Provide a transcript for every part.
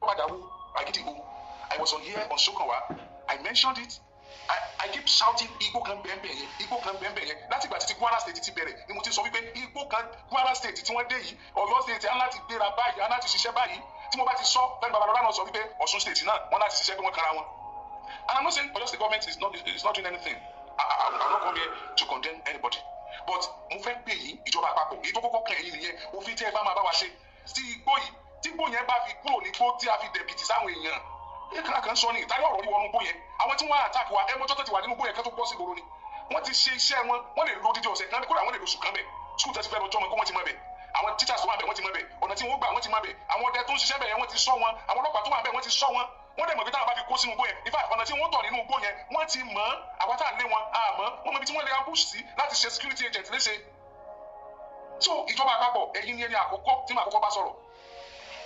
Padà wo Àgídìgbò. I was on here on Sokanwa. I mentioned it. I keep shouting igbó kan bẹ́ẹ̀nbẹ́ẹ̀ yẹn, igbó kan bẹ́ẹ̀nbẹ́ẹ̀ yẹn. Láti ìgbà títí Kwara State ti bẹ̀rẹ̀ ni mo ti sọ wípé igbó kan Kwara State tí wọ́n dé yìí, Ọ̀yọ́ State á láti gbéra báyìí, á láti ṣiṣẹ́ báyìí. Tí mo bá ti sọ, Fẹ́mi Babalọ́lá náà sọ wípé Ọ̀ṣun State náà wọ́n láti ṣiṣẹ́ pé wọ́n kara wọn. And I'm not saying Ọ̀yọ́ State government is not doing anything. I will not come here to condemn anybody. But mo fẹ́ pè yín, ìjọba àpapọ̀, èyí tó kọ́kọ́ kàn yín nìyẹn, òfin tí ẹ bá máa bá wa ṣe sí igbó yìí, tí igbó yẹn bá fi kúrò nígbó tí a fi dẹ̀bìtì sáwọn èèyàn. Ìkànnì kan sọ ní ìtàrí ọ̀rọ̀ yìí wọnú igbó yẹn. Àwọn tí wọ́n attack wa, ẹ mọ́jọ́ tó ti wà nínú igbó yẹn kẹ́ tó bọ́ sí ìgboro ni. Wọ́n ti ṣe iṣẹ́ wọn, wọ́n lè lo odidi ọ̀sẹ̀ kan, kódà wọ́n lè lo oṣù kan bẹ̀. School tẹ́sí fẹ́ lọ jọ́mọ kó wọ́n ti mọ bẹ̀. Àwọn teachers tó wà bẹ̀ wọ́n ti mọ bẹ̀. Ọ̀nà tí wọ́n gbà wọ́n ti mọ bẹ̀. Àwọn ọdẹ tó ń ṣiṣẹ́ bẹ̀ yẹn wọ́n ti sọ wọn. Àwọn ọlọ́pàá tó wà bẹ̀ wọ́n ti sọ wọn. Wọ́n dẹ̀ mọ̀ pé táwọn bá fi kó sínú igbó yẹn, in fact, ọ̀nà tí wọ́n tọ̀ nínú igbó yẹn wọ́n ti mọ̀. Àwọn tá à ń lé wọn àmọ́ wọ́n mọ ibi tí wọ́n lè ambush sí láti ṣe security agent léṣe. So ìjọba àpapọ̀, ẹ̀yin ni ẹni àkọ́kọ́ tí màá kọ́kọ́ bá sọ̀rọ̀.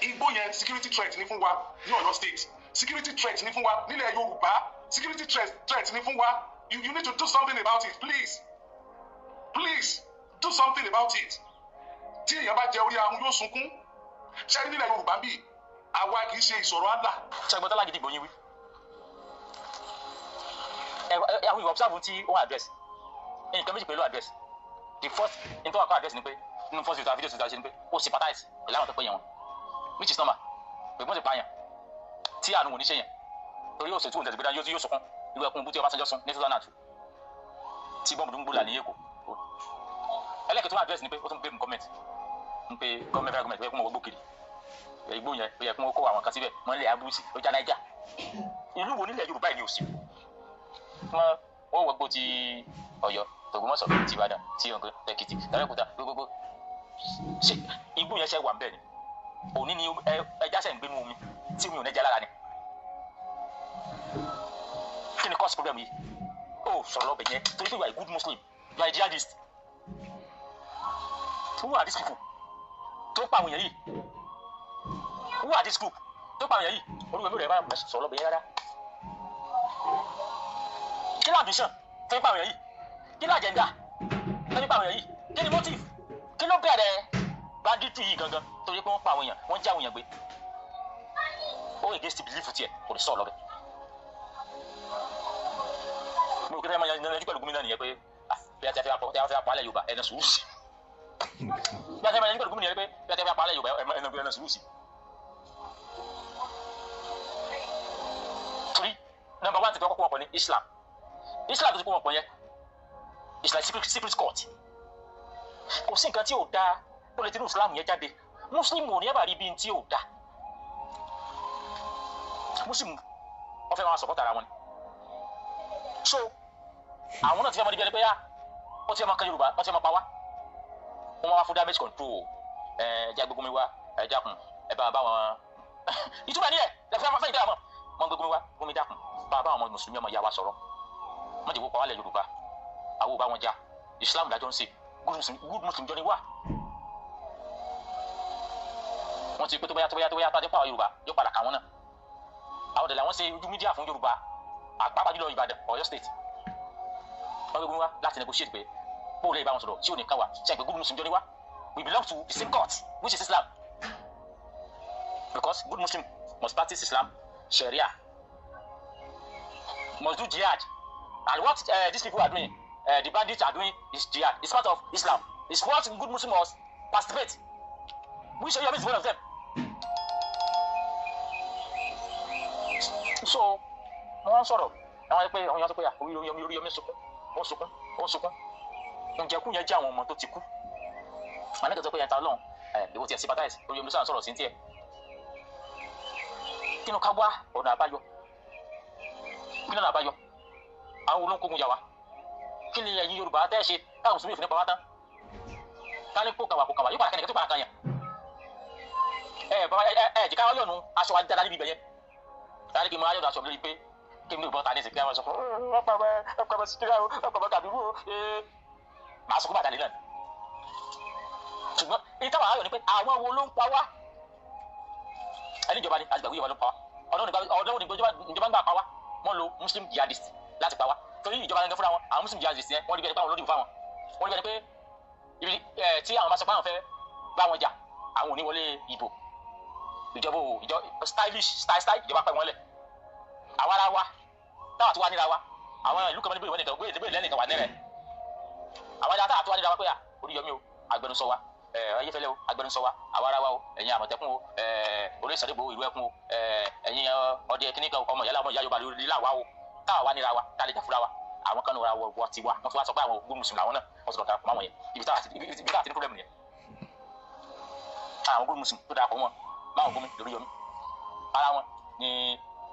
Igbó yẹn, security threat ní fún wa ní Ọ̀yọ́ State, security threat ní fún wa nílẹ̀ Yorùbá, security threat ní fún wa. You need to do something about it, please, please do something about it. Tí èèyàn bá jẹ orí ahun yóò sunkún. Ṣáà nílẹ̀ Yorùbá bí àwa kì í ṣe ìsọ̀rọ̀ àlà. Ṣẹgbọn tó lágídí ìbò yín wí ẹ ẹ àwọn ìwà observe tí ó wà address nǹkan méjì pẹ̀lú address. The first n tó wà kọ́ address ni pé nínú first video video tó ṣe ni pé ó sympathize pẹ̀lú àwọn tó pè yẹn wọn, which is normal, pé wọ́n ti pààyàn tí àánú wò ní ṣe yẹn torí yóò ṣètò ìtẹ̀sígbẹ́dá yóò sunkún irú ẹkún bú tí Ọbásanjọ́ sun ní 2002 tí bọ́ọ̀mù tó ń gbòòlà ní Èkó. Ẹlẹ́kẹ̀ẹ́ tó wà address ni pé ó tún blame government ń pé government, federal government, ó yẹ kó mọ̀ wọ́gbó kiri igbó yẹn, ó yẹ kó kó àwọn kan síbẹ̀ wọ́n lè abúlé ó já Naija. Ìlú wo nílẹ̀ Yorùbá yìí ni ò sí wọ́n wọ́gbó ti Ọ̀yọ́, tògbómọ̀ṣọ́, ti Ìbàdàn, ti Oǹdó, Èkìtì, tàbẹ́kúta, gbogbogbò. Ṣé igbó yẹn ṣe wà ń bẹ̀ ni? Òní ni ẹja ṣe ń gbénu omi tí omi ò ní jẹ lára ni. Kí ni cause problem yìí? Ó sọ̀rọ̀ lọ́bẹ̀ yẹn torí pé you are a good Muslim, you are a jihadist. Who are these people tó ń pa àwọn èèyàn yìí? Who are this group tó pa àwọn èèyàn yìí? Olúwa mi rẹ̀ bá sọ̀rọ̀ lọ́bẹ̀ yẹn rárá. Kí ló ambition tó ń pa àwọn èèyàn yìí? Kí ló agenda tó ń pa àwọn èèyàn yìí? Kí ni motive? Kí ló bẹ̀rẹ̀ banditry yìí gangan torí pé wọ́n pa àwọn èèyàn, wọ́n já àwọn èèyàn gbé? Ó against belief tiẹ̀, kò lè sọ̀rọ̀ lọ́bẹ̀. Mo rò pé fẹ́ máa yanjú pẹ̀lú gómìnà nìyẹn pé bí a ti fẹ́ apá alẹ́ Yorùbá ẹ̀nà sùúrù sí. Bí a ti fẹ́ máa yanjú pẹ̀lú gómìnà nìyẹn pé bí a ti fẹ́ apá alẹ́ Yorùbá ẹ̀nà sùúrù sí. Torí number one ti fẹ́ kọ́kọ́ wọn pọ̀ ní Islam. Islam tó ti kó wọn pọ̀ yẹn, it's like secret court. Kò sí nǹkan tí ò dáa tó lè tinú Islam yẹn jáde. Muslim ò ní ẹ̀ bá rí bí tí ò dáa. Muslim wọ́n fẹ́ máa support ara wọn ni. So àwọn náà ti fẹ́ mọ níbi ẹni pé yá wọ́n ti fẹ́ máa kan Yorùbá, wọ́n ti fẹ́ máa pa wá, wọ́n máa wá fún damage control. Ẹ jẹ́ gbogbo mi wá, ẹ dákun, ẹ bá bá wọn ìtumọ̀ ní ẹ lẹ́fẹ́ fẹ́ ìdáhùn mọ́ wọ́n gbogbo mi wá, gbogbo mi dákun, bá bá àwọn mùsùlùmí ọmọ ìyá wa sọ̀rọ̀, wọ́n ti wó pa wá lẹ̀ Yorùbá, àwọn ò bá wọn jà, Islam dájọ́ ń ṣe, good Muslim jọ ni wá. Wọ́n ti pé tó bá yá tó bá yá tó bá yá tó bá pa Yorùbá yóò padà kà wọ́n náà. Àwọn ọ̀dẹ̀ làwọn ṣe ojú mídíà fún Yorùbá, àpapọ̀ jùlọ Ìbàdàn, Ọ̀yọ́ State. Wọ́n gbé wá láti negotiate pé bó lè bá wọn sọ̀rọ̀ tí ò ní kàn wá ṣe àgbẹ̀ good Muslim jọ ni wá. We belong to the same court, which is Islam, because good Muslim must practice Islam, Sharia, must do jihad. And what these people are doing, the bandits are doing, is jihad. It's part of Islam. It's what good Muslim must participate, which Yomi is one of them. So wọ́n sọ̀rọ̀ àwọn pé àwọn yàtọ̀ pé orí orí Yomi sunkún, ó sunkún, ó sunkún. Ǹjẹ́kú yẹn jẹ́ àwọn ọmọ tó ti kú. Àwọn ẹ̀kẹ́ sọ pé yẹn ta Ọlọ́run ẹ̀ ìwọ tiẹ̀ sympathize. Orí Yomi sọ̀rọ̀ sí tiẹ̀. Kí ni ká wá ọ̀nà àbáyọ? Kí ni ọ̀nà àbáyọ? Àwọn olóńkógun yà wá. Kí ni ẹ̀yin Yorùbá tẹ́ ẹ ṣe káwọn mùsùlùmí òfin nípa wá tán? Ká ní kó kàwá kó kàwá yóò padà kẹ́nìkan tó padà kàn yàn. Ẹ bàbá ẹ ẹ jìká yọ̀nù aṣọ wa dáadáa níbi ibẹ̀ yẹn. Láti kí n máa yọ̀dọ̀ aṣọ mi lórí pé kí n lè bọ́ ta ní ìsìnkú àwọn sọ ọ̀pọ̀ ọmọ síkírà ọ̀pọ̀ ọmọ kàbírú o máa sọ kó bàtà lé náà. Ṣùgbọ́n ní táwọn ayọ̀ ni pé àwọn wo ló ń pa wá? Ẹni ìjọba ni àgbàgbé ìjọba ló ń pa wá. Ọ̀dọ́ ní ìjọba ń gbà pa wá. Wọ́n lo Muslim jihadist láti pa wá torí ìjọba gangan fúnra wọn, àwọn Muslim jihadist yẹn wọ́n rí bí ẹni pé àwọn olódìbò fáwọn, wọ́n rí bí ẹni pé ibi tí àwọn bá sọ pé àwọn fẹ́ bá wọn jà, àwọn ò ní wọlé ìbò. Ìjọba ò ìjọ stylish style style ìjọba pẹ́ wọ́n lẹ̀. Àwa ara wa táwa tó wá níra wa, àwọn ìlú kan níbi ìwé nìkan gbé ìdíbò lẹ́nìkan wà nẹ́rẹ̀. Àwọn ẹ̀dá táwa tó wá níra wa pé à Oríyọmí o, agbẹnusọ wa, Ayéfẹ́lẹ́ o, agbẹnusọ wa, àwa ara wa o, ẹ̀yin Àmọ̀tẹ́kùn o, Olóyè Sunday Igboho ìlú ẹkùn o, ẹ̀yin ọdẹ kìnìkan ọmọ ìyá ọmọ ìyá Yorùbá lórí làwa o, táwa wá níra wa, tá a lè jà fúnra wa. Àwọn kan nira wọ ti wa, wọ́n ti wá sọ pé àwọn ogun mùsùlùmí làwọn náà, wọ́n ti lọ darapọ̀ máwọn yẹn. Ibi táwa ti ní problem nìyẹn. Àwọn ogun mùsùlùmí tó darapọ̀ wọn máwọn gómìn lórí Yọmí, ara wọn ní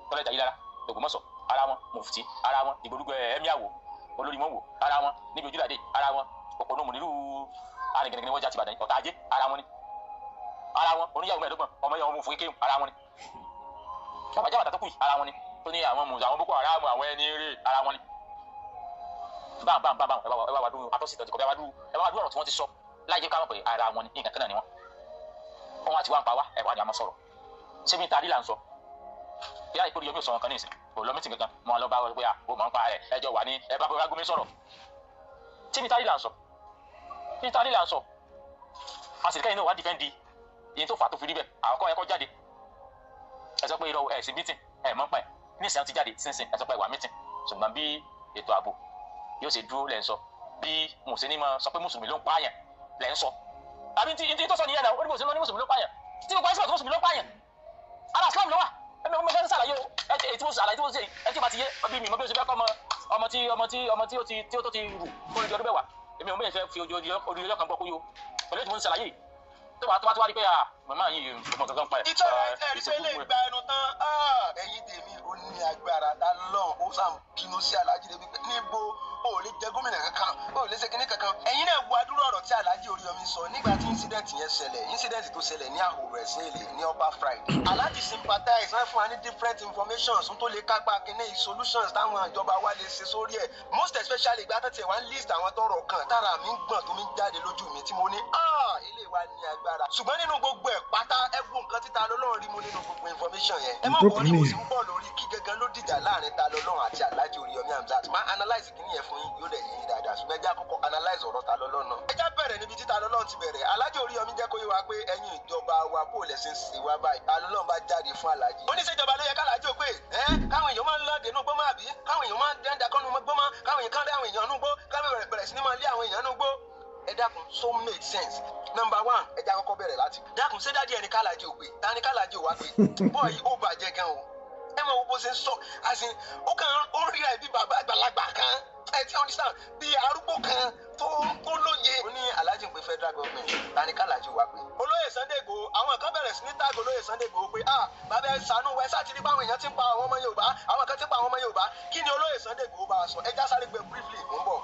tọ́lẹ̀tà yìí lára Ògbómọ̀ṣọ́, ara wọn mufti, ara wọn ìgbòlúgbọ ẹ̀míàwó olórí wọn wò, ara wọn níbi ojúlàdé, ara wọn òpònú mùnírù arìngìnrìn wọn jà ti Ìbàdàn ọ̀tá ajé, ara wọn ni, ara wọn oníyàwó mẹ́ẹ̀ẹ́dọ́gbọ̀n ọmọ yẹn ọmọ òfin kéwù, ara wọn ni, bàbá jábàtà tó kù yìí ara wọn ni, tó ní àwọn mùsùlùmí àwọn Boko Haram àwọn ẹni eré ara wọn ni. Báwọn báwọn báwọn ẹ bá wà dúró àtọ́sí ìtọ́jú kọ, ẹ bá wà dúró ọ̀rọ̀ tí wọ́n ti sọ láyé ká mọ̀ pé ara wọn ni, nǹkan kan náà ni wọ́n. Wọn àti wá ń pa wá, ẹ wà ní àmọ́ sọ̀rọ̀. Ṣé mi ta rí là ń sọ? Ìyá ìkórè Yọmí ò sọ̀rọ̀ kan ní ìsìn, kò lọ mítìn kankan, mọ̀ lọ bá wọ pé ó mọ̀ ń pa ẹ̀ ẹjọ́ wà ní ẹ bá bá gómìn sọ̀rọ̀. Ṣé mi ta rí là ń sọ? Mi ta rí là ń sọ? Àsìkò yìí náà wá dìfẹ́ǹdì ìyẹn tó fà tó fi rí bẹ́ẹ̀, àkọ́kọ́ ẹ kọ́ jáde. Ẹ sọ pé irọ́ ẹ sí mítìn, ẹ mọ̀ ń pa ẹ̀. Ní ìsìn ti jáde sínsìn, ẹ sọ pé ẹ wà mítìn. Ṣùgbọ́n bí ètò ààbò yóò ṣe dúró lẹ́ ń sọ, bí mùsùlùmí máa sọ pé mùsùlùmí ló ń pààyàn lẹ́ ń sọ. Àbí tí tó sọ nìyẹn náà, ó ní mùsùlùmí ló ń pààyàn. Tí gbogbo àìsàn tó mùsùlùmí ló ń pààyàn. Ara Islam ló wà. Ẹ̀mi ọmọ fẹ́ ṣàlàyé o, ẹ tí mo ṣàlàyé tí mo ṣe ẹ tí o bá ti yé ọbí mi mọ bí o ṣe fẹ́ kọ́ ọmọ tí ọmọ tí ọmọ tí ó ti tí ó tó ti rù kó lè di ọdún mẹ́wàá. Èmi ò mẹ́rin fẹ́ fi ojú ọjọ́ kan gbọ́ kó yó. Pẹ̀lú ètò mo ń ṣàlàyé tó bá tó bá tó wá rí pé à màmá yìí ọmọ kankan pa ẹ̀. Ìtọ́ ẹ̀rí pé lè gba ẹnu tán, ẹ̀yin tèmi ò ní agbára ta lọ́n ó sàn bínú sí Alhaji débi pé níbo o ò lè jẹ gómìnà kankan, o ò lè ṣe kinní kankan. Ẹ̀yin náà wo adúrò ọ̀rọ̀ tí Alhaji Oríyọmí sọ nígbà tí incident yẹn ṣẹlẹ̀, incident tó ṣẹlẹ̀ ní Àhòrò Ẹ̀sìn Èlé ní Upper Friday. Alhaji sympathize, wọ́n fún wa ní different informations tó lè kápá kinní solutions táwọn ìjọba wa lè ṣe sórí ẹ̀. Most especially ìgbà tó tiẹ̀ wá ń list àwọn tọrọ kan tára mi ń gbọ̀n tó mi ń jáde lójú mi tí mo ní ilé wa ní agbára. Ṣùgbọ́n nínú gbogbo ẹ̀ pátá ẹ wo nǹkan tí Ta lọ́lọ́run rí mú nínú gbogbo information yẹn. Ẹ má wọrí, mo sì ń bọ̀ lórí kí gangan ló dìjà láàrin Ta lọ́lọ́run àti Alhaji Oríyọmí Hamzat. Máa analyse kìíní yẹn fún yín yóò dẹ̀ yé yín dáadáa. Ṣùgbọ́n ẹ jẹ́ àkọ́kọ́ analyse ọ̀rọ̀ Ta lọ́lọ́run náà. Ẹ já bẹ̀rẹ̀ níbi tí Ta lọ́lọ́run ti bẹ̀rẹ̀. Alhaji Oríyọmí jẹ́ kó yé wa pé ẹ̀yin ìjọba wa bó lẹ̀ ṣe ń ṣe wá báyìí. Ta lọ́lọ́run bá jáde fún Alhaji. Ó ní ṣèjọba ló yẹ kálájí ò pé ẹ́ káwọn èèyàn máa ń lọ́ọ̀dẹ̀ nú gbó máa bí, káwọn èèyàn máa ń dẹ́ńdà kọ́nu gbó máa, káwọn èèyàn kán dé àwọn èèyàn nú gbó, káwọn bẹ̀rẹ̀ sí ní máa lé àwọn èèyàn nú gbó. Ẹ dákun, so make sense. Number one, ẹ jẹ́ àkọ́kọ́ bẹ̀rẹ̀ láti. Dákun, ṣé dádì ẹni kálájí ò pé? Ta ni kálájí ò wá pé? Bọ́ọ̀ yìí ó bàjẹ́ gan o. Ẹ mọ̀ wo bó ṣe ń sọ, as in, ó kàn ó ń ríra ẹ̀ bí bàbá àgbàlagbà kan. Ẹ ti understand, bí arúgbó kan tó lóye. Ó ní Alhaji ń pe federal government, ta ni kálájí ò wá pé? Olóyè Sunday Igboho, àwọn kan bẹ̀rẹ̀ sí ní tag olóyè Sunday Igboho pé ah bàbá ẹ ṣàánú wa, ẹ ṣáà ti rí báwọn èèyàn ti ń pa àwọn ọmọ Yorùbá, àwọn kan ti ń pa àwọn ọmọ Yorùbá. Kí ni olóyè Sunday Igboho bá a sọ? Ẹ já sáré gbé briefly, mò ń bọ̀.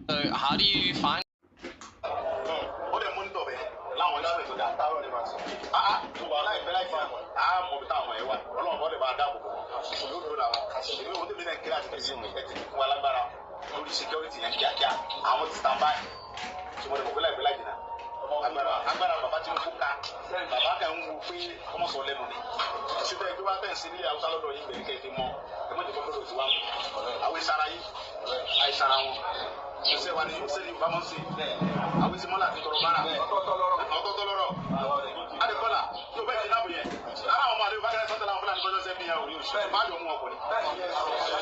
So how do you find Agbára bàbá Tinubu ká, bàbá kan ń wo pé ọmọ sọ lẹ́nu ni síbẹ̀ tó bá tẹ̀ sí nílẹ̀ Haúsá lọ́dọ̀ yìí bẹ̀rẹ̀ kẹ́kẹ́ mọ́ ẹ mọ̀ jẹ́ kọ́kọ́ tí wà mú àwọn ìsara yìí àìsara wọn ṣiṣẹ́ wa ni ṣe ni Yorùbá mọ̀ sí àwọn ìsìmọ́lá àti tọrọ bára ọ̀tọ̀ọ̀tọ̀ lọ́rọ̀ adékọ́lá yóò bẹ́ẹ̀ ti náà bù yẹn ara àwọn ọmọ àlè tọ́jọ́ sẹ́bí yẹn òní oṣù má jọ mú ọkùnrin.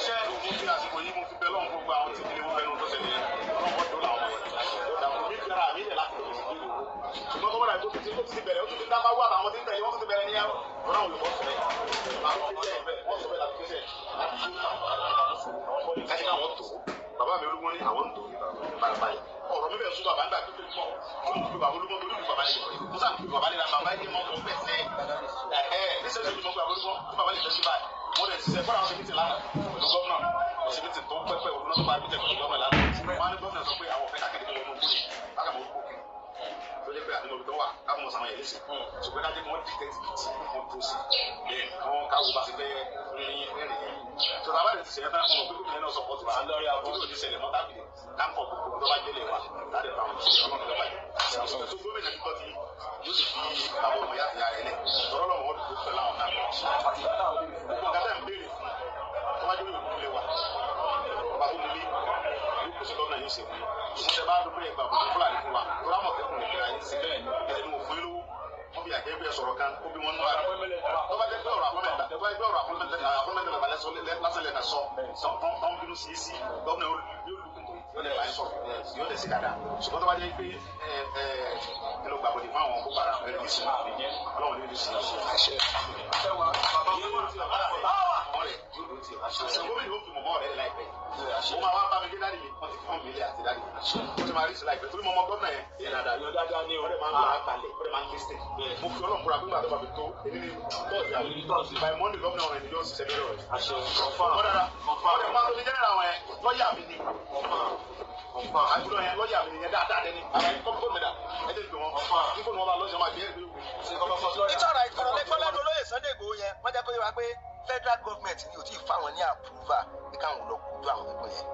Ṣé mo fi àsìkò yìí, mo fi bẹ lọ́hùn, gbogbo àwọn tí ìdílé wọn fẹ́ẹ́ tó ṣẹlẹ̀ yẹn, ọlọ́pàá tó làwọn ọmọ yẹn mi fi ara mi lẹ̀ láti lè fi ìlú, ṣùgbọ́n kọ́mọ́dà tó ti bẹ̀rẹ̀, ó tún ti dábàá wà, àwọn tí ń tẹ̀lé wọ́n tún ti bẹ̀rẹ̀ ní ẹ̀ ọ̀rọ̀ olùkọ́ sọ̀rọ̀ àwọn fi bẹ́ẹ̀ wọ́n sọ bẹ́ẹ̀ láti fi sẹ̀ láti káwọn tó bàbá mi olúmọ ní àwọn ń tò balabala. Ọ̀rọ̀ mi bẹ̀ sún bàbá nígbà tó tó pọ̀ kí mo fi bàbá olúmọ torí ìlú bàbá lè mo sàn fi bàbá lè ra bàbá yìí mọ́ mọ́ bẹ̀ sẹ́ ẹ̀ níṣẹ́ tó mọ̀ pé bàbá olúmọ tí bàbá lè fẹ́ sí báyìí. Mo lè ṣiṣẹ́ fọ́nà àwọn ṣe mítì lánàá pẹ̀lú gómìnà, ṣe mítì tó pẹ́pẹ́ òun náà tó bá mítì pẹ̀lú gómìnà lánàá. Wọ́n á ní gómìnà sọ pé àwọn òfin káàkiri wọnú gbóyè lákàmọ́ orúkọ kiri tó jẹ́ pé àti mọ̀bí tó wà káwọn mọ̀ sàwọn yẹn lẹ́sìn, ṣùgbọ́n ká jẹ́ kí wọ́n dìtẹ́ ti wọ́n tó sí bẹ́ẹ̀ àwọn káwọ́ bá ti fẹ́ rìnrìn rìnrìn tó tá a bá lè ti ṣẹlẹ̀ tán, ọmọ pé gómìnà náà sọpọ́tì wa lórí àbúrò ní ṣẹlẹ̀ mọ́ tábìlì láǹkọ̀ gbogbo tó bá délé wa láti bá wọn ṣẹlẹ̀ ọlọ́run lọ́ba yìí tó gómìnà ti gbọ́ ti yóò sì fi bàbá ọmọ yáàfin ara rẹ̀ lẹ̀ tọ́rọ́ lọ́wọ́ wọn dùn pẹ̀lú àwọn náà. Gbogbo nǹkan tẹ̀ ń béèrè fún tó bá jẹ́ òkú lé wa, ọba tó nílé yóò kó sí gómìnà yóò ṣe fún yín. Ṣe bá dúpẹ́ ìgbà bọ̀ fúlàní fún wa tó rámọ̀ tẹ́kùn lè fi ayé sí bẹ́ẹ̀ ẹni wò fún yín lówó, wọ́n fi àjẹ́ bẹ́ẹ̀ sọ̀rọ̀ kan ó bí wọ́n nú àná. Tó bá jẹ́ pé ọ̀rọ̀ àpọ́nmẹ́ta, tó bá jẹ́ pé ọ̀rọ̀ àpọ́nmẹ́ta bàbá lásán lẹ́ka sọ tán bínú sí sí gómìnà yóò lù kùtù, yóò lè bá yín sọ̀rọ̀, yóò lè sí dáadáa. Ṣùgbọ́n tó bá jẹ́ pé ẹ ẹ ẹ ló gbàgbọ́dì fún àwọn boko haram ẹ ní sùn ọlọ́run ní ìlú sí gómìnà yóò fi mọ̀mọ́ rẹ̀ láìpẹ́. Mo máa wá bá mi dé dáàdì mi, wọ́n ti fún mi ilé àti dáàdì mi, ó ti máa rí sí láìpẹ́ torí mo mọ gómìnà yẹn yẹn dáadáa, yóò dáadáa ní ọ̀rẹ́ máa ń gbà balẹ̀, ọ̀rẹ́ máa ń lísìn. Mo fi ọlọ́run búra pé nígbà tó bá fi tó èmi ní tọ́ọ̀sì àbí by Monday, gómìnà ọ̀rẹ́ ni yóò ṣiṣẹ́ lórí ọ̀rẹ́. Ọ̀rẹ́ dáadáa, ọ̀rẹ́ máa tó ní jẹ́nẹ́ra wọn yẹn, lọ́ọ̀yà mi ni àbúrò yẹn, lọ́ọ̀yà mi ni yẹn dáadáa dẹni àwọn kọ́kọ́ mi dà ẹ jẹ́ ìgbìmọ̀ nígbà wọn bá lọ́ọ̀ṣọ́ máa gbé ẹgbẹ́. Ìtọ́ra ìkọ̀rọ̀ lẹ́gbọ́n lẹ́nu olóyè Sunday Igboho yẹn, wọ́n jẹ́ kó yé wa pé federal government ni ò tí ì fáwọn ní approval ní káwọn lọ kojú àwọn pípọ̀ yẹn.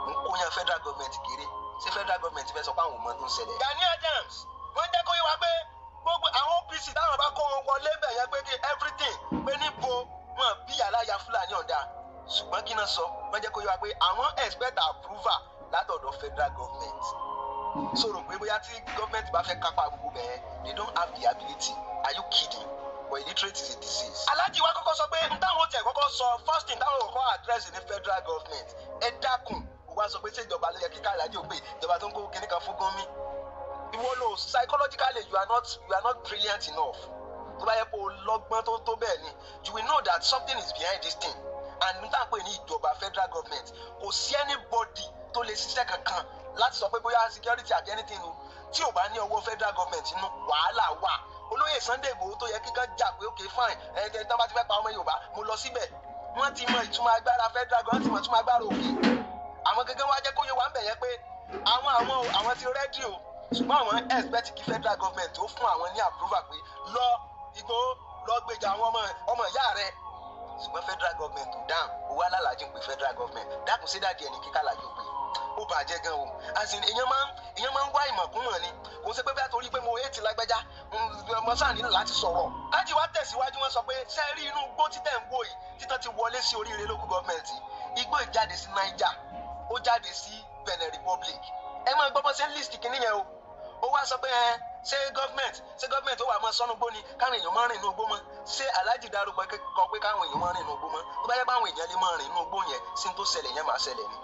Ń kó yan federal government kéré ṣé federal government fẹ́ sọ pé àwọn ò mọ tó ń ṣẹlẹ̀. Gani Adams, wọ́n jẹ́ kó yé wa pé gbogbo àwọn OPC táwọn bá kó wọn wọlé bẹ̀ yẹn pé kí everything pé níbo wọn bí yàrá ya Fúlàní ọ̀dà, ṣùgbọ́n kí náà sọ, wọ́n jẹ́ kó yé wa pé àwọn expect approval látọ̀dọ̀ federal government. Sọ̀rọ̀ pé bóyá tí government bá fẹ́ kápá gbogbo bẹ̀yẹn, they don't have the ability. Are you kidding? But illiterate is a disease. Aláàjì wa kọ́kọ́ sọ pé n táwọn tiẹ̀ kọ́kọ́ sọ, first thing táwọn kọ́kọ́ address ní federal government. Ẹ dákun, wá sọ pé ṣé ìjọba ló yẹ kíkà aláàjì ò pé ìjọba tó ń kó kinní kan fún gánmi. Ìwọ lò psychologically, you are not brilliant enough. Tó bá yẹ kó o lọ́gbọ́n tó tó bẹ́ẹ̀ ni, you will know that something is behind this thing, and n táwọn pè ní ìjọba federal government, kò sí anybody tó lè ṣiṣẹ́ kankan láti sọ pé bóyá security àbí anything o, tí ò bá ní ọwọ́ federal government inú wàhálà wà. Olóyè Sunday Igboho tó yẹ kíkan jà pé okay, fine, ẹ ẹ tán bá ti fẹ́ pa ọmọ Yorùbá, mo lọ síbẹ̀. Wọ́n ti mọ ìtumọ̀ agbára federal government, ti mọ ìtumọ̀ agbára òkè. Àwọn gẹ́gẹ́ wá jẹ́ kó yé wa ń bẹ̀ yẹn pé àwọn ti ready o, ṣùgbọ́n àwọn expect kí federal government ó fún àwọn ní approval pé lọ Igboho, lọ gbèjà àwọn ọmọ ìyá rẹ̀. Ṣùgbọ́n federal government ò dáhùn. Owó alálàájì ń pè federal government. Dákun, sí dáàdi ẹni kíkà láyò pé ó bàjẹ́ gan o. As in, èèyàn máa ń wá ìmọ̀kúnmọ̀ ni. Kò ṣe pé bí a torí pé mo hate lágbájá, mo sáà nílò láti sọ̀rọ̀. Láti wá tẹ̀síwájú, wọn sọ pé ṣé rí inú igbó títẹ̀ ń wò yìí, títàn ti wọlé sí oríire local government, igbó ìjáde sí Niger, ó jáde sí Benin Republic. Ẹ máa gbọ́ bọ́ ṣe list kìíní yẹn o. Ó wá sọ pé ẹ ṣé government ó wà mọ́ sọ́nù gbó ni káwọn èèyàn máa rìn inú igbó mọ́? Ṣé aláàjì dárúkọ kọ pé káwọn èèyàn máa rìn inú igbó mọ́? Tó bá yẹ báwọn èèyàn lè máa rìn inú igbó yẹn sí, tó ṣẹlẹ̀ yẹn máa ṣẹlẹ̀ ni.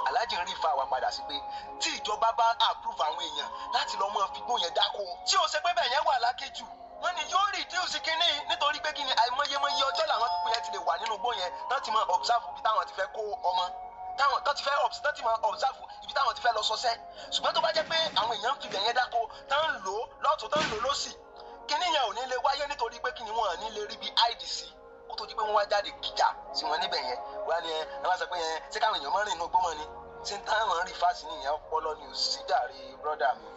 Aláàjì ń rí fa wa padà sí pé tí ìjọba bá approve àwọn èèyàn láti lọ mọ́ figbó yẹn dáko, tí ó ṣe pé bẹ́ẹ̀ yẹn wà lákejù wọ́n ní yóò reduce kínní, nítorí pé kínní àìmọyemọye ọjọ́ làwọn pípọ̀ yẹn ti lè wà nínú igbó yẹn láti máa observe ibi táwọn ti fẹ́ kó ọmọ táwọn tó ti fẹ́ tó ti máa observe ibi táwọn ti fẹ́ lọ sọsẹ́. Ṣùgbọ́n tó bá jẹ́ pé àwọn èèyàn ń fi ibẹ̀ yẹn dáko, tá ń lò ó lọ́tún, tá ń lò ó lọ́sì, kínní yẹn ò ní lè wáyé, nítorí pé kínní wọn ò ní lè rí bí hide sí kó tó di pé wọ́n wá jáde kíjà sí wọn níbẹ̀ yẹn. Wọ́n á ní ẹ wọ́n á sọ pé ẹ ṣé káwọn èèyàn máa rìn inú igbó mọ́ ni? Ṣé ń táwọn rí fásitì nìyẹn? Ọpọlọ ni ò sí jàre, brother mi,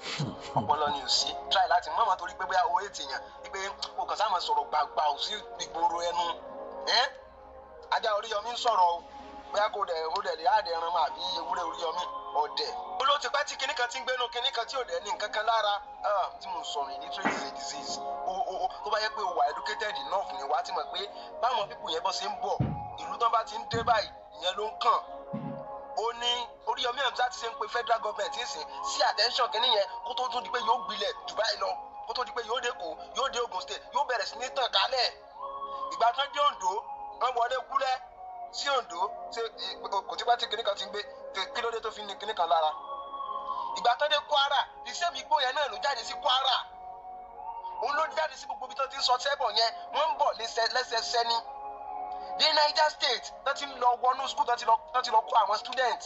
ọpọlọ ni ò sí. Try láti mọ̀mọ́ torí pé bóyá owó ètì yàn pé kò kàn sáà máa sọ̀rọ̀ gbàgbà ò sí ìgboro ẹnu ẹ́. Ajá Oríyọmí ń sọ̀rọ̀ o, bóyá kò dẹ̀ ó dẹ̀ lè áàdẹ̀ ẹran máa bí ewúrẹ́ Oríyọmí ọ̀dẹ̀. Ó ló ti pẹ́ tí kinní kan ti ń gbénu kinní kan tí ò dẹ̀ ní nǹkan kan lára tí mo sọ̀rọ̀. Illiterate is a disease o. O tó bá yẹ pé o wà educated enough ni, wàá ti mọ̀ pé báwọn people yẹn bọ́ ṣe ń bọ̀, ìlú tán bá ti ń dé báyìí, ìyẹn ló ń kàn. Ó ní Oríyọmí Hamzat ti ṣe ń pe federal government ń sìn sí attention kínní yẹn, kó tó tún di pé yóò gbilẹ̀ Dubai lọ, kó tó di pé yóò dé Èkó, yóò dé Ogun State, yóò bẹ̀rẹ̀ sí ní tàn kálẹ̀. Ìgbà tán dé Oǹdó, wọ́n wọlé kúlẹ̀ sí Oǹdó. Ṣé kò tí bá tí kinní kan ti ń gbé? Kí ló dé tó fi ní kinní kan lára? Ìgbà tán dé Kwara, the same igbó yẹn náà ló jáde sí Kwara, òun ló jáde sí gbogbo ibi tó ti ń sọ sẹ́bọ̀ yẹn. Wọ́n ń bọ̀ lẹ́sẹsẹ ní dé Niger State tó ti ń lọ wọnú school, tó ti lọ kó àwọn student.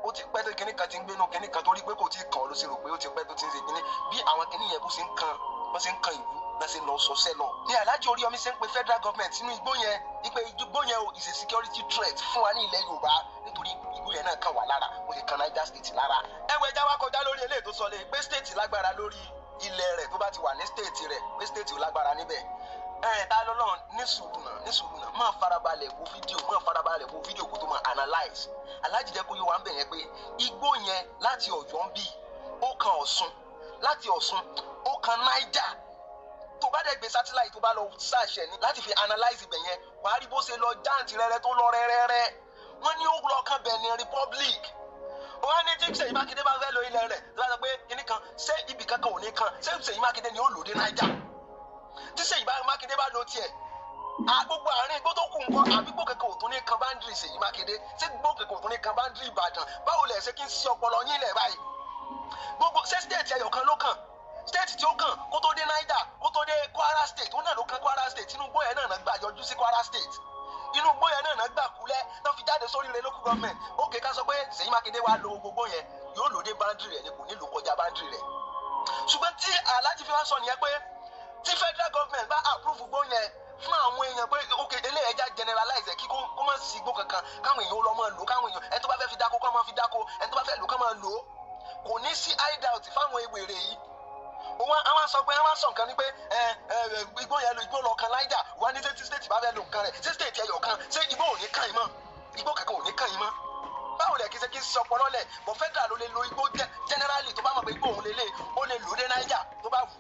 Ó ti pẹ́ tó kinní kan ti ń gbénu kinní kan, torí pé kò tí ì kàn ọ́ ló ṣe rò pé ó ti pẹ́ tó ti ń ṣe kinní. Bí àwọn kinní yẹn bó ṣe ń kan, bó ṣe ń kan ìlú náà ṣe ń lọ sọsẹ́ lọ. Ní Alhaji Oríyọmí ṣe ń pe federal government sínú igbó yẹn ipe igbó yẹn o is a security threat fún wa ní ilẹ̀ Yorùbá, nítorí igbó yẹn náà kàn wá lára, ó lè kan Niger State lára. Ẹ wọ ẹja wa kọjá lórí eléyìí tó sọ lé pé state lágbára lórí ilẹ̀ rẹ̀ tó bá ti wà ní state rẹ̀, pé state ò lágbára níbẹ̀. Ẹ ta lọ́lọ́run, ní sùúrù náà, ní sùúrù náà, máa farabalẹ̀ wo fídíò, máa farabalẹ̀ wo fídíò kó tó máa analyse. Alhaji jẹ́ kó yé wa ń bẹ̀ yẹn pé igbó yẹn láti Ọ̀yọ́ ń bì, ó kan Ọ̀ṣun, láti Ọ̀ṣun ó kan Niger. Tó bá dẹ̀ gbé satellite, tó bá lọ ṣàṣẹ ní láti fi analyse ibẹ̀ yẹn, wàá rí bó ṣe lọ jáǹtì rẹ́rẹ́ tó lọ rẹ́rẹ́rẹ́. Wọ́n ní ó lọ kan Benin Republic. Wọ́n ní tí Ṣèyí Mákindé bá fẹ́ lo ilẹ̀ rẹ̀, tó bá sọ pé kíní kan, ṣé ibì kankan ò ní kan? Ṣé Ṣèyí Mákindé ni ó lò dé Niger? Tí Ṣèyí Mákindé bá lo tiẹ̀, gbogbo àárín igbó tó kù nǹkan, àbí igbó kankan ò tún ní kan boundary Ṣèyí Mákindé? Ṣé igbó kankan ò tún ní kan boundary Ìbàdàn? Báwo lẹ̀ ṣe kí n sí ọpọlọ yín lẹ̀ báyìí? Gbogbo ṣé state ẹyọ kan ló kàn? State tí ó kàn kó tó dé Niger, kó tó dé Kwara State, ó náà ló kan Kwara State. Inú igbó yẹn náà gbà yọjú sí Kwara State, inú igbó yẹn náà gbà kúlẹ̀ tó fi jáde sórí rẹ̀ local government. Ó ká sọ pé Ṣèyí Mákindé wá lo gbogbo yẹn, yóò lò dé boundary rẹ̀ ni, kò ní lò kọjá boundary rẹ̀. Ṣùgbọ́n tí Alhaji fi wá sọ nìyẹn pé tí federal government bá approve gbó yẹn fún àwọn èèyàn pé ok, eléyìí ẹja generalize ẹ, kí kó má sí igbó kankan, káwọn èèyàn lọ máa lò, káwọn èèyàn, ẹni tó bá fẹ́ fi dáko kó máa fi dáko, ẹni tó bá fẹ́ lò kó máa lò ó, kò ní sí hideout fáwọn ewèrè yìí. Wọn àwọn sọ pé àwọn sọ nǹkan ni pé ẹ ẹ igbó yẹn lo igbó lọ kan Niger. Wọn ní tí state bá fẹ́ lo nǹkan rẹ̀, ṣé state ẹyọ kan, ṣé igbó ò ní kàn yín mọ́? Igbó kankan ò ní kàn yín mọ́? Báwo lẹ kí ṣe kí sọ ọpọlọ lẹ bọ? Federal ló lè lo igbó generally. Tó bá mọ̀ pé igbó òun lélẹ̀, ó lè lò dé Niger tó bá wù,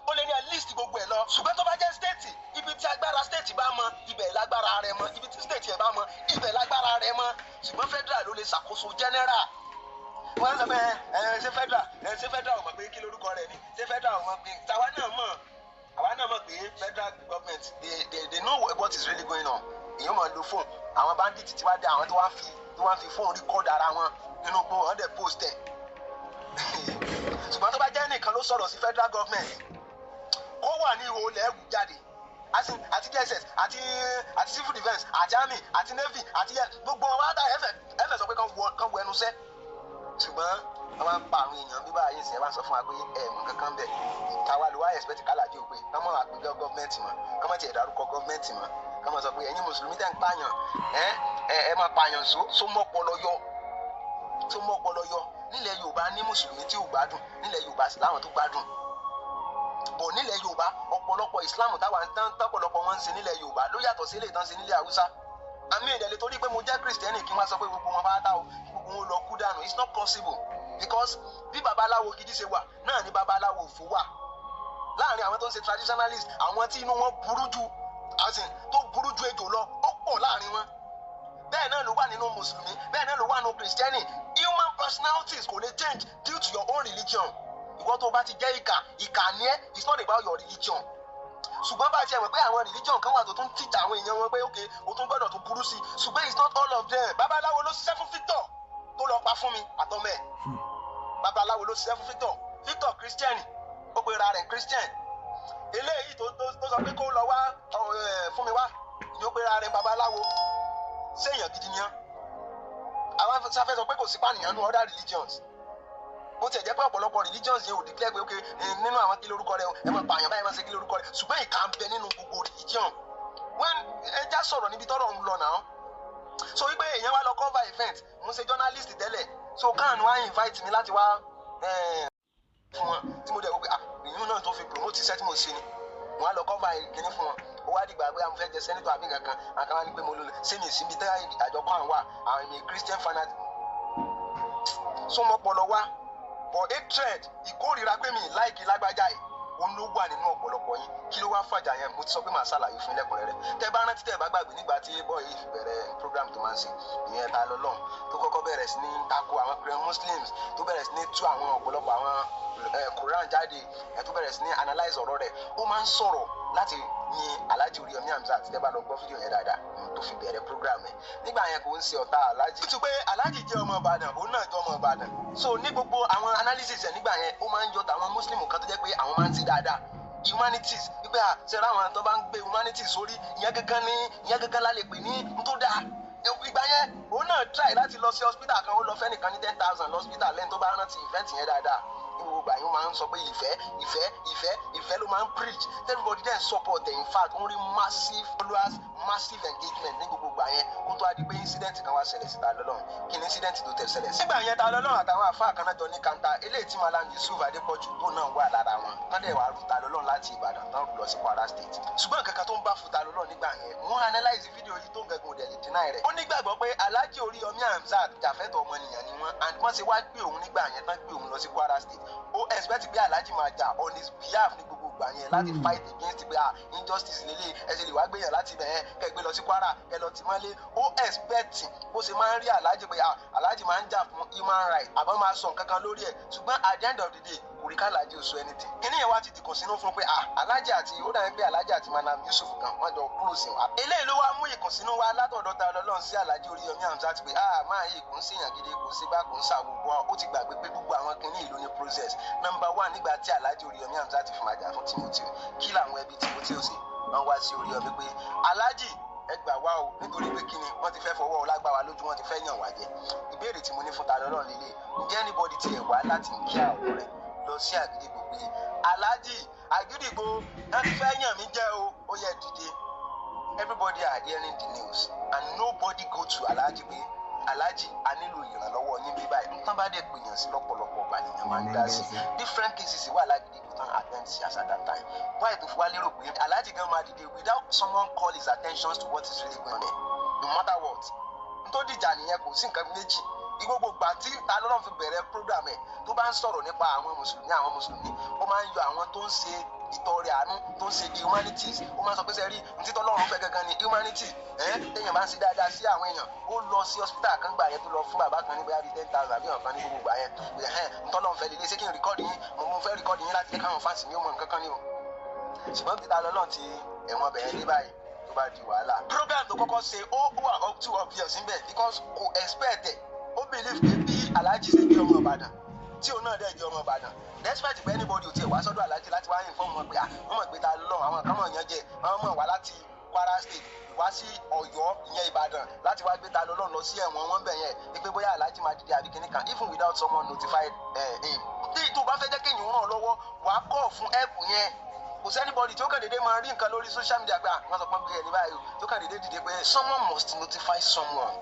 ó lè ní at least gbogbo ẹ̀ lọ. Ṣùgbọ́n tó bá jẹ́ state, ibi tí agbára state bá mọ, ibẹ̀ lágbára rẹ̀ mọ. Ibi tí state yẹn bá mọ, ibẹ̀ lágbára rẹ̀ mọ. Ṣùgbọ́n federal ló lè ṣàkóso general. Wọ́n sọ pé ẹ ṣé federal, ẹ ṣé federal ò mọ̀ pé kí lórúkọ rẹ̀ ni? Ṣé federal ò mọ̀ pé tàwa náà mọ̀? Àwa náà mọ̀ pé federal government, they know what is really going on. Èèyàn máa lo phone àwọn bandit tí wàá dé, àwọn tó wá fi phone record ara wọn nínú gbó wọn dẹ̀ post ẹ̀. Ṣùgbọ́n tó bá jẹ́ nìkan ló sọ̀rọ̀ sí federal government, kó wà ní ihò lẹ́ẹ̀kú jáde, àti DSS, àti civil defence, àti army, àti navy, àti gbogbo wọn wá dá ẹfẹ sọ pé kán wọ ẹnu sẹ́. Ṣùgbọ́n wọ́n máa ń pa àwọn èèyàn bí báyìí ṣe wá sọ fún wa pé ẹ mọ̀ kankan bẹ̀. Táwa ló wá expect kálàjì ò pé kán mọ̀ àpéjọ government mọ̀, kán mọ̀ tiẹ̀ dárúkọ government mọ̀, kán mọ̀ sọ pé ẹ̀yin mùsùlùmí tẹ̀ ń pààyàn, ẹ ẹ ẹ máa pààyàn só mọ́ ọpọlọ yọ, tó mọ́ ọpọlọ yọ. Nílẹ̀ Yorùbá, ní mùsùlùmí tí ò gbádùn nílẹ̀ Yorùbá sì láwọn tó gbádùn bọ̀ nílẹ̀ Yorùbá. Ọ̀pọ̀lọpọ̀ Islam táwa ń tán tọ́pọ̀lọpọ̀ wọn ń ṣe nílẹ̀ Yorùbá ló yàtọ̀ sí eléyìí tán ṣe nílẹ̀ Haúsá. Àmì ìdẹ̀lẹ̀ torí pé mo jẹ́ Kristẹni, kí wọ́n sọ pé gbogbo wọn bá tá o, kí gbogbo wọn lọ kú dànù, it's not possible, because bí babaláwo gidi ṣe wà náà ni babaláwo òfò wà láàrin àwọn tó ń ṣe traditionalist. Àwọn tí inú wọn burú ju, as in, tó burú ju ejò lọ, ó pọ̀ láàrin wọn. Bẹ́ẹ̀ náà ló wà nínú mùsùlùmí, bẹ́ẹ̀ náà ló wà nínú Kristẹni. Human personalities kò lè change due to your own religion. Ìwọ tó bá ti jẹ́ ìkà, ìkà ni ẹ́. It's not about your religion. Ṣùgbọ́n bá a ti mọ̀ pé àwọn religion kan wà tó tún teach àwọn èèyàn wọn pé ok, o tún gbọ́dọ̀ tó burú sí i, ṣùgbọ́n it's not all of them. Babaláwo ló ṣiṣẹ́ fún Victor tó lọ pa fún mi àtọmọ ẹ̀. Babaláwo ló ṣiṣẹ́ fún Victor. Victor Christian, ó pe ra rẹ̀ Christian. Eléyìí tó sọ pé kó lọ wá fún mi wá ni ó pe ra rẹ̀ babaláwo. Séèyàn gidi ni án? Àwọn sáfẹ́ sọ pé kò sí pànìyàn nínú other religions, bó tiẹ̀ jẹ́ pé ọ̀pọ̀lọpọ̀ religions yẹn ò declare pé ok, nínú àwọn kí lórúkọ rẹ, ẹ máa pààyàn báyìí, máa ṣe kí lórúkọ rẹ, ṣùgbọ́n ìkà ń bẹ nínú gbogbo religion. When ẹja sọ̀rọ̀ níbi tọ́rọ̀ ń lọ náà, so wípé èèyàn wá lọ cover event, mo ń ṣe journalist tẹ́lẹ̀, so kan wá invite mi láti wá fún wọn, tí mo dẹ̀ wò pé ah, ìyún náà tó fi promote iṣẹ́ tí mo ṣe ni. Mo wá lọ cover ìkíní fún wọn. Ó wá dìgbà pé àwọn fẹ́ jẹ senator àbí nǹkan kan, àkàwá ní pé mo lò ṣé mi ìsinmi tẹ́ àjọ kan wà. Àwọn èmi Christian fanatic súnmọ́pọlọ wá, but hatred, ìkórìíra pé mi like lágbájá yìí, òun ló wà nínú ọ̀pọ̀lọpọ̀ yín. Kí ló wá fàjà yẹn? Mo ti sọ pé màá ṣàlàyé fún ilẹ̀kùnrẹ́rẹ́. Tẹ́ bá rántí, tẹ́ bá gbàgbé, nígbà tí boy yìí fi bẹ̀rẹ̀ program tó máa ń ṣe ìyẹn, ta lọ́lọ́run, tó kọ́kọ́ bẹ̀rẹ̀ sí ní tako àwọn Christian Muslims, tó bẹ̀rẹ̀ sí ní tú àwọn ọ̀pọ̀lọpọ̀ àwọn Quran jáde, tó bẹ̀rẹ̀ sí ní analyse ọ̀rọ̀ rẹ̀, ó máa ń sọ̀rọ̀ láti Yin Alhaji Oríyọmí Hamzat, tẹ́ bá lọ gbọ́ fídíò yẹn dáadáa tó fi bẹ̀rẹ̀ program ẹ̀ nígbà yẹn, kò ń ṣe ọ̀tá Alhaji. Ó ti pé Alhaji jẹ́ ọmọ Ìbàdàn, òun náà jẹ́ ọmọ Ìbàdàn. So ní gbogbo àwọn analysis ẹ̀ nígbà yẹn, ó máa ń yọ tàwọn Muslim kan tó jẹ́ pé àwọn máa ń ṣe dáadáa, humanities, wípé à ṣe ra àwọn tó bá ń gbé humanities sórí ìyẹn gangan ní, ìyẹn gangan la lè pè ní n tó dáa. Ìgbà yẹn, òun náà try láti lọ sí hospital kan, ó lọ fẹ́ nìkan ní 10,000 hospital lẹ́ni. Tó bá rántí event yẹn dáadáa, ní gbogbo ìgbà yẹn, ó máa ń sọ pé ìfẹ́, ìfẹ́, ìfẹ́, ìfẹ́ ló máa ń preach. Everybody then support ẹ̀. In fact, ó ń rí massive followers, massive engagement ní gbogbo ìgbà yẹn, kó tó a di pé incident kan wá ṣẹlẹ̀ sí Ta Lọ́lọ́run. Kí ni incident tó tẹ̀ ṣẹlẹ̀ sí? Nígbà yẹn, Ta Lọ́lọ́run àtàwọn àfáà kan náà jọ ní kanta eléyìí tí Malam Yusuf Adépọ̀jù tó náà wà lára wọn tán dẹ̀ wá rú Ta Lọ́lọ́run láti Ìbàdàn tán rú lọ sí Kwara State. Ṣùgbọ́n nǹkan kan tó ń bá fún Ta Lọ́lọ́run nígbà yẹn, wọ́n analyse fídíò yìí tó ń gẹ̀gùn òdẹ̀ lè deny rẹ̀. Ó nígbàgbọ́ pé Alhaji Oríyọmí Hamzat jàfẹ́tọ̀ ọmọnìyàn ni wọ́n, and wọ́n ṣe wá gbé òun nígbà yẹn tán gbé òun lọ sí Kwara State, ó expect pé Alhaji máa jà on his behalf ní gbogbo ìgbà yẹn láti fight against pé, ah, injustice lélẹ̀, ẹ ṣe lè wá gbéyàn láti ibẹ̀ yẹn, kẹ́ gbé lọ sí Kwara, kẹ́ lọ tì mọ́lé. Ó expect bó ṣe máa ń rí Alhaji pé, ah, Alhaji máa ń jà fún human rights, àbọ̀ máa sọ nǹkan kan lórí ẹ̀. Ṣùgbọ́n at the end of the day, kò rí k'Alhaji ò sọ anything. Kíní yẹn wá ti dìkùn sínú fún pé, ah, Alhaji àti, ó dàbí pé Alhaji àti Malam Yusuf kan wọ́n jọ close wa. Eléyìí ló wá mú ìkùnsínú wá látọ̀dọ̀ Ta Lọ́lọ́run sí Alhaji Oríyọmí Hamzat pé, ah, máa yí kò ń ṣèyàn gidi, kò sí bá kò ń ṣàwùwọ́. Ó ti gbàgbé pé gbogbo àwọn kinní ìlú ní process. Number one, nígbà tí Alhaji Oríyọmí Hamzat fi máa jà fún Timothy, kí làwọn ẹbí Timothy ó ṣe? Wọ́n wá sí Oríyọmí pé, "Alhaji, ẹ gbà wá o, nítorí pé kíni, wọ́n ti fẹ́ fọwọ́ lágbára lójú, wọ́n ti fẹ́ yàn wá jẹ." Ìbéèrè tí mo ní fún Ta Lọ́lọ́run lélẹ̀: ǹjẹ́ anybody tiẹ̀ wá láti kí àwọn rẹ̀ lọ sí Àgídìgbò pé, "Alhaji, Àgídìgbò, wọ́n ti fẹ́ yàn mí jẹ o, ó yẹ dìde"? Everybody are hearing the news and nobody go to Alhaji pé, "Alhaji, a nílò ìrànlọ́wọ́ yín bí báyìí." Nǹkan bá dẹ̀ pèèyàn sí lọ́pọ̀lọpọ̀ ọgbà nìyẹn máa ń dá sí. Different cases wà lágídígbò tán attend sí as at that time. Why tó fi wá lérò pé Alhaji gan máa dìde without someone call his attention to what is really going on there? No matter what n tó dìjà nìyẹn, kò sí nǹkan méjì. Gbogbo ìgbà tí Ta Lọ́lọ́run fi bẹ̀rẹ̀ program ẹ̀, tó bá ń sọ̀rọ̀ nípa àwọn mùsùlùmí, àwọn mùsùlùmí, ó máa ń yọ àwọn tó ń ṣe ìtọrẹ àánú, tó ń ṣe humanities. Ó máa ń sọ pé, sẹ́rí ní títọ́ Ọlọ́run fẹ́ gangan ni humanity ẹ̀, téèyàn bá ń ṣe dáadáa sí àwọn èèyàn. Ó lọ sí hospital kan gbà yẹn, tó lọ fún bàbá kan ní bóyá bíi 10,000 àbí ọ̀kan ní gbogbo gbà yẹn. Ẹ̀hẹ́n, ntọ́lọ́run fẹ́ lélẹ̀. Ṣé kí n record yín? Mo fẹ́ record yín láti jẹ́ káwọn fans mi ó mọ nǹkan kan ní o. Ṣùgbọ́n tí Ta Lọ́lọ́run ti ẹ̀wọ̀n bẹ̀rẹ̀ dé báyìí, tó bá di wàhálà, program tó kọ́kọ́ ṣe, ó wà up to obvious níbẹ̀ because kò expect ẹ̀. Ó believe pé bí Alhaji ṣe jẹ́ ọmọ Ìbàdàn, tí òun náà dẹ̀ jẹ́ ọmọ Ìbàdàn, despite pé anybody ò tiẹ̀ wá sọ́dọ̀ Alhaji láti wá inform wọn pé, ah, wọ́n mọ̀ pé Ta lọ́lọ́run, àwọn kan mọ̀ yẹn jẹ, wọ́n mọ̀ wá láti Kwara State wá sí Ọ̀yọ́, ìyẹn Ìbàdàn, láti wá gbé Ta Lọ́lọ́run lọ sí ẹ̀wọ̀n wọn bẹ̀ yẹn, wípé bóyá Alhaji máa dìde àbí kíní kan, even without someone notified him. Tí tó bá fẹ́ jẹ́ kéèyàn ràn lọ́wọ́, wàá kọ́ fún help yẹn. Kò sí anybody tí ó kàn déédéé máa rí nǹkan lórí social media pé, ah, wọ́n sọ pé ẹni báyìí o, tó kàn déédéé dìde pé someone must notify someone.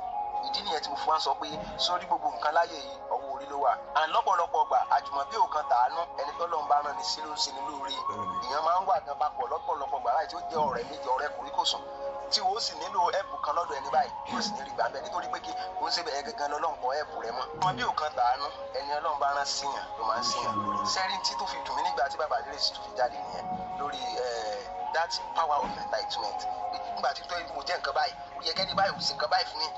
Ìdí nìyẹn tí mo fi wá sọ pé sórí gbogbo nǹkan láyé yìí, ọwọ́ orí ló wà. And lọ́pọ̀lọpọ̀ gbà, àjùmọ̀bí ò kan tàánú. Ẹni tó lọ́n bá rán ni sí ló ń ṣe ni lóore. Èèyàn máa ń wà gan papọ̀ lọ́pọ̀lọpọ̀ gbà láì tí ó jẹ́ ọ̀rẹ́ méjì, ọ̀rẹ́ kòríkòsùn, tí o sì nílò help kan lọ́dọ̀ ẹni báyìí, o sì ní rí gbà bẹ́ẹ̀, nítorí pé kí o ń ṣe bẹ́ẹ̀ gangan lọ́lọ́run kọ help rẹ mọ́. Ọmọ bí ò kan tàánú, ẹni Ọlọ́run bá rán síyàn ló máa ń síyàn lórí. Sẹ́rí tí tó fi dùn mí nígbà tí bàbá Adéré sì tún fi jáde nìyẹn lórí that power of entitlement. Nígbà tí tó mo jẹ́ nǹkan báyìí, ó yẹ kẹ́ni báyìí ò sí nǹkan báyìí fún mi.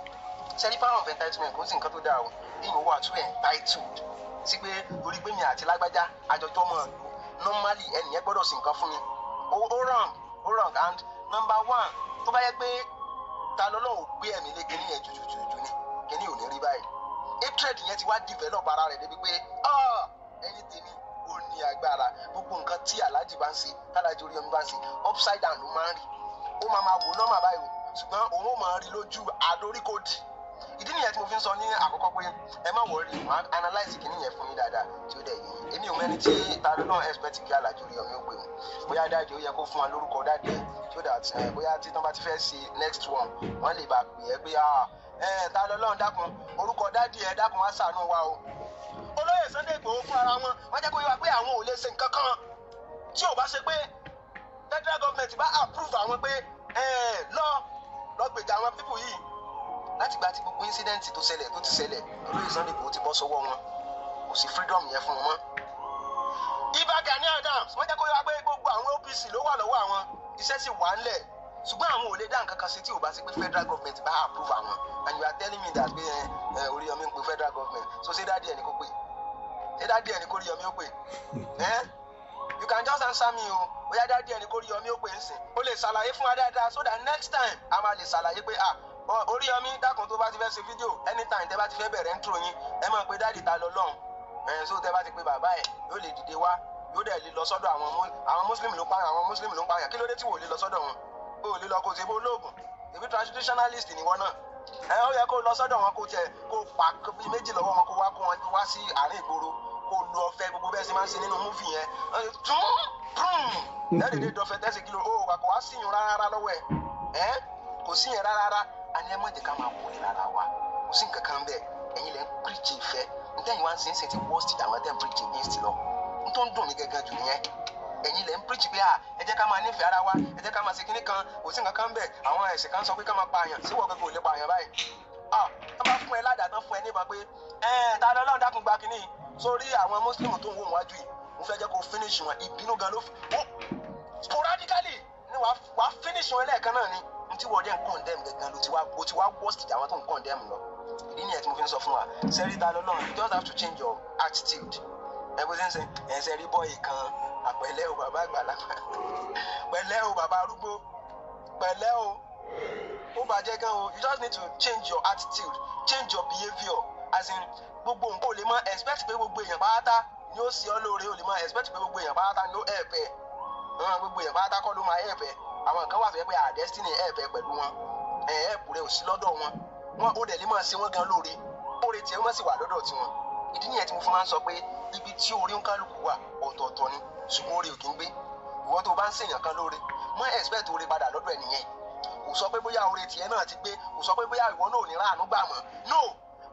Sẹ́rí, power of entitlement kò sí nǹkan tó dáa o. Èèyàn wà too entitled sí pé torí pé mi àti lágbájá àjọjọ́ mọ̀ normally, ẹnìyẹn gbọ́dọ̀ sí nǹkan fún mi. Ó wrong, ó wrong. And number one, tó bá yẹ pé Ta lọ́lọ́run gbé ẹ̀mí lé kíní yẹn jùjùjù ni, kíní ò ní rí báyìí. Hatred yẹn ti wá develop ara rẹ̀ débi pé, ẹni tèmi, ó ní agbára. Gbogbo nǹkan tí Alhaji bá ń ṣe, t'Alhaji Oríyọmí bá ń ṣe, upside down ló máa ń rí. Ó máa máa wò nọ́mà báyìí o, ṣùgbọ́n òun ó máa rí lójú àdoríkodì. Ìdí nìyẹn tí mo fi ń sọ ní àkọ́kọ́ pé ẹ má worry, wọn á analyse kìíní yẹn fún yín dáadáa tí ó dẹ̀ yé yín. Èmi ò mẹ́ni tí Ta Lọ́lọ́run expect kí Alhaji Oríyọmí ó pè wọ́n. Bóyá dájú, ó yẹ kó fún wa lórúkọ dáadé ẹ̀ so that bóyá tí tán bá ti fẹ́ ṣe next one, wọ́n lè bá pè é pé, "Ah, Ta Lọ́lọ́run, dákun, orúkọ dáàdì ẹ̀, dákun, wá ṣàánú wa o." Olóyè Sunday Igboho fún ara wọn, wọ́n jẹ́ kó yé wa pé àwọn ò lè ṣe nǹkan kan tí ò bá ṣe pé federal government bá approve àwọn pé lọ lọ gbèjà àwọn people yìí. Láti gba ti gbogbo incident tó ṣẹlẹ̀, tó ti ṣẹlẹ̀, olóyè Sunday Igboho ti bọ́ sọ́wọ́ wọn, kò sí freedom yẹn fún wọn mọ́. Ìbà Gani Adams, wọ́n jẹ́ kó yé wa pé gbogbo àwọn OPC ló wà lọ́wọ́ àwọn, iṣẹ́ sì wà ńlẹ̀, ṣùgbọ́n àwọn ò lè dá nǹkan kan sí tí ò bá sí pé federal government bá approve àwọn. And you are telling me that pé ẹ ẹ Oríyọmí ń pe federal government. So ṣé daddy ẹ̀ ní kó pè? Ṣé daddy ẹ̀ ní kó Oríyọmí ó pè? Ẹ, you can just answer me o. Bóyá daddy ẹni kó Oríyọmí ó pè ń sìn, ó lè ṣàlàyé fún wa dáadáa, so that next time a máa lè ṣàlàyé pé, ah, Oríyọmí, dákun, tó bá ti fẹ́ ṣe fídíò, anytime tẹ́ bá ti fẹ́ bẹ̀rẹ̀ intro yín, ẹ máa pe daddy ta lọ lọ́hùn ẹ̀. So tẹ́ bá ti pe bàbá ẹ̀, yóò lè dìde wá, yóò dẹ̀ lè lọ sọ́dọ̀ àwọn Muslim ló pààyàn, àwọn Muslim ló ń pààyàn. Kí ló dé tí wò lè lọ sọ́dọ̀ wọn? Ó lè lọ kó ṣe bó lóògùn èmi traditionalist ni wọn náà. Ẹ ó yẹ kó lọ sọ́dọ̀ wọn, kó tiẹ̀ kó pa bíi méjì lọ́wọ́ wọn, kó wá kó wọn wá sí àárín ìgboro, kó lu ọ̀fẹ́ gbogbo bẹ́ẹ̀ sì máa ń ṣe nínú movie yẹn, tún tún lẹ́ẹ̀dẹ̀dẹ̀ dọ̀fẹ́ tẹ́sí kìlọ̀. Ó wà kó wá síyun rárá lọ́wọ́ ẹ̀. Ẹ́ kò sí yẹn rárá. A ní ẹ má jẹ́ ká máa wọlé rárá wa, kò sí nǹkan kan bẹ́ẹ̀. Ẹ̀yin lẹ́ ń preach ìfẹ́, ntẹ́yìn wá ń sin sin ti worst àwọn tẹ́ ń preach against lọ. N tó ń dùn mí gẹ́gẹ́ jù nìyẹn. Ẹ̀yin lẹ́ ń preach pé à, ẹ jẹ́ ká máa nífẹ̀ẹ́ ara wa, ẹ jẹ́ ká máa ṣe kinní kan, kò sí nǹkan kan bẹ́ẹ̀. Àwọn ẹ̀sìn kan sọ pé ká máa pààyàn síwọ́ gẹ́gẹ́, ò lè pààyàn báyìí. Ah, wọ́n bá fún ẹ ládàá tán, fún ẹ níbọn pé ẹ ta lọ́lọ́run, dákun gba kinní sórí àwọn Muslim tó ń wò wájú yìí, mo fẹ́ jẹ́ kó finish wọn. Ìbínú gan ló ó sporadically ni wàá finish wọn lẹ́ẹ̀kan náà ni. N tí wọ́n dẹ̀ ń condemn gangan ló ti wá, ó ti wá worst àwọn tó ń condemn lọ. Ìdí nìyẹn tí mo fi ń sọ fún wa, sẹ́rí ta lọ́lọ́run, you just have to change your attitude. Ẹ bó ṣe ń sẹ ẹ ṣe rí bọ́ọ̀yì kan àpẹ̀lẹ́ o, bàbá àgbàlagbà, pẹ̀lẹ́ o, bàbá arúgbó, pẹ̀lẹ́ o, ó bàjẹ́ gan o. You just need to change your attitude, change your behaviour, as in gbogbo nǹkan. Ò lè máa expect pé gbogbo èèyàn pátá ni ó ṣe ọ́ lóore, ò lè máa expect pé gbogbo èèyàn pátá ni ó help ẹ. Gbogbo èèyàn pátá kọ́ ló máa help ẹ. Àwọn kan wà tó yẹ pé à destiny help ẹ pẹ̀lú wọn, ẹ̀ help rẹ ò sí lọ́dọ̀ wọn. Wọn ó dẹ̀ lè máa ṣe wọ́n gan lóore, oore tiẹ̀ wọ́n sì wà lọ́dọ̀ tiwọn. Ìdí nìyẹn tí mo fi máa ń sọ pé ibi tí orí ń kálukú wà ọ̀tọ̀ọ̀tọ̀ ni, ṣùgbọ́n oore ò kí ń gbé. Ìwọ tó bá ń ṣèyàn kan lóore, mọ́ expect oore padà lọ́dọ̀ ẹ̀ nìyẹn. Kò sọ pé bóyá oore tiẹ̀ náà ti gbé, kò sọ pé bóyá ìwọ náà ò ní ráàánú gbà mọ́. No,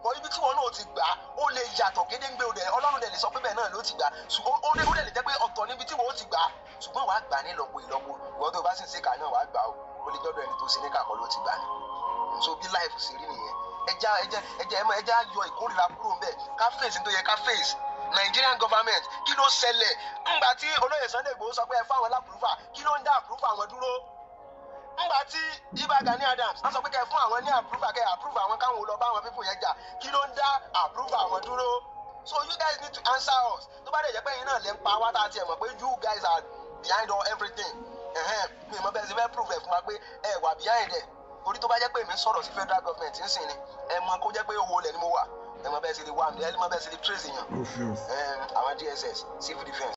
bọ́ ibi tí wọn náà ti gbà, ó lè yàtọ̀ gédéǹgbé. Ó dẹ̀ Ọlọ́run dẹ̀ lè sọ pé bẹ́ẹ̀ náà ló ti gbà, ṣùgbọ́n ó dẹ̀ lè jẹ́ pé ọ̀tọ̀ níbi tí wọ́n ó ti gbà, ṣùgbọ́n wàá gbà ní ìlọ́po ìlọ́po. Ìwọ tó bá sì ń ṣèkà náà, wàá gbà ó. Ó lè jọ́dọ̀ ẹni tó ṣe ní kàkọ́ ló ti gbà ní. So bí life ṣe rí nìyẹn. Ẹja ẹja ẹja ẹmọ ẹja yọ ìkórìíra kúrò ńbẹ̀, ká face tó yẹ ká face. Nigerian government, kí ló ṣẹlẹ̀ ńgbà tí olóyè Sunday Igboho sọ pé ẹ fáwọn l'approval? Kí ló ń dá approval àwọn dúró? Ńgbà tí Ìbà Gani Adams wọ́n sọ pé kẹ́ fún àwọn ní approval, kẹ́ approve àwọn káwọn lọ bá àwọn people yẹn jà, kí ló ń dá approval àwọn dúró? So you guys need to answer us. Tó bá dẹ̀ jẹ́ pé ẹ̀yin náà lè ń pa wá, tá a tiẹ̀ mọ̀ pé you guys are behind all everything, mi mọ̀ bẹ́ẹ̀ ṣe fẹ́ prove ẹ̀ fún wa pé ẹ wà behind ẹ̀. Torí tó bá jẹ́ pé èmi ń sọ̀rọ̀ sí federal government ń sìn ni, ẹ mọ̀ kó jẹ́ pé owó olè ni mo wà, ẹ mọ̀ bẹ́ẹ̀ ṣe lè wà, ẹ mọ̀ bẹ́ẹ̀ ṣe lè trace èèyàn, àwọn DSS, civil defence.